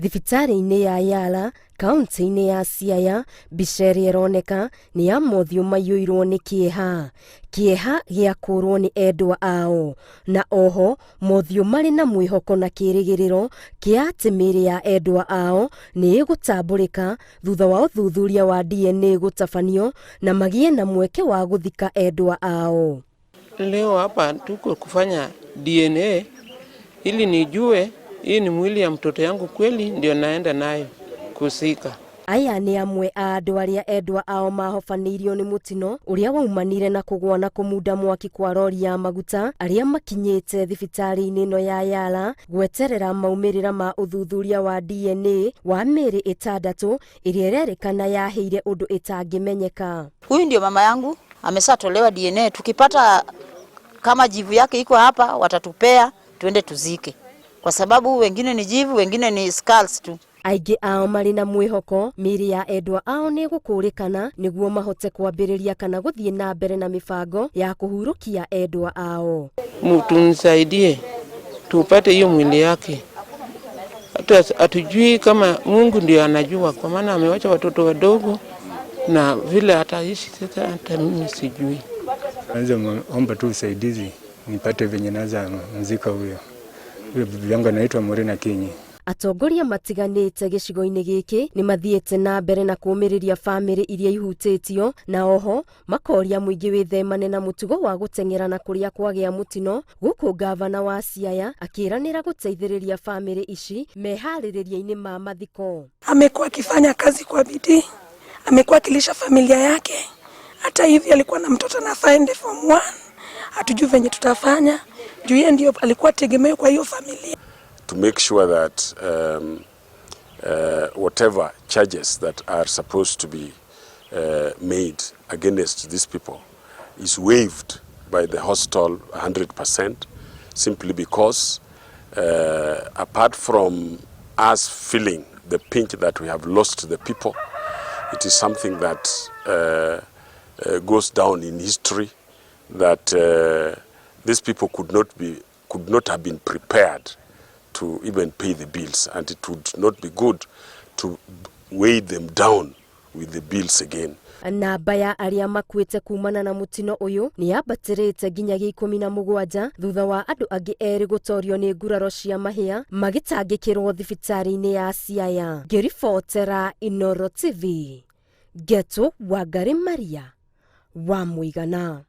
Thibitarĩ-inĩ ya Yala, kaunti-inĩ ya Siaya, mbica ĩrĩa ĩroneka nĩ ya mothiũ maiyũirwo nĩ kĩeha. Kĩeha gĩa kũrwo nĩ endwa ao, na oho mothiũ marĩ na mwĩhoko na kĩrĩgĩrĩro kĩa atĩ mĩĩrĩ ya endwa ao nĩ ĩgũtambũrĩka thutha wa ũthuthuria wa DNA gũtabanio na magĩe na mweke wa gũthika endwa ao. Leo hapa tuko kufanya DNA ili nijue hii ni mwili ya mtoto yangu kweli, ndio naenda nayo kuzika. Aya nĩ amwe a andũ arĩa endwa ao mahobanĩirio nĩ mũtino ũrĩa waumanire na kũgwa na kũmunda mwaki kwa rori ya maguta arĩa makinyĩte thibitarĩ-inĩ ĩno ya Yala gweterera maumĩrĩra ma ũthuthuria wa DNA wa mĩĩrĩ ĩtandatũ ĩrĩa ĩrerĩkana yahĩire ũndũ ĩtangĩmenyeka. Huyu ndio mama yangu ameshatolewa DNA. Tukipata kama jivu yake iko hapa, watatupea tuende tuzike, kwa sababu wengine ni jivu, wengine ni skulls tu. Aingĩ ao marĩ na mwĩhoko mĩĩrĩ ya endwa ao nĩ ĩgũkũrĩkana nĩguo mahote kwambĩrĩria kana gũthiĩ na mbere na mĩbango ya kũhurũkia endwa ao. Mtunisaidie tupate hiyo mwili yake. Hata hatujui kama Mungu ndio anajua, kwa maana amewacha watoto wadogo na vile ataishi sasa, hata mimi sijui. Naweza omba tu usaidizi nipate venye naweza mzika huyo huyo bibi yangu anaitwa Morena Kinyi. Atongoria matiganĩte gĩcigo-inĩ gĩkĩ nĩ mathiĩte na mbere na kũũmĩrĩria bamĩrĩ iria ihutĩtio na oho makoria mũingĩ wĩthemane na mũtugo wa gũteng'era na kũrĩa kwagĩa mũtino gũkũ ngavana wa Siaya akĩranĩra gũteithĩrĩria bamĩrĩ ici meharĩrĩria-inĩ ma mathiko. Amekuwa akifanya kazi kwa bidii, amekuwa akilisha familia yake. Hata hivi alikuwa na mtoto anafaa aende form 1, hatujui venye tutafanya juu yeye ndio alikuwa tegemeo kwa hiyo familia. To make sure that whatever charges that are supposed to be made against these people is waived by the hospital 100%, simply because apart from us feeling the pinch that we have lost the people, it is something that goes down in history that these people could not have been prepared to even pay the bills, and it would not be good to weigh them down with the bills again. Namba ya arĩa makuĩte kumana na mũtino ũyũ nĩ yambatĩrĩte nginyagia 17 thutha wa andũ angĩ erĩ gũtorio nĩ nguraro cia mahĩa magĩtangĩkĩrwo thibitarĩ-inĩ ya Siaya. Ngĩribotera Inooro TV, Ngetu Wangari Maria wa Mũigana.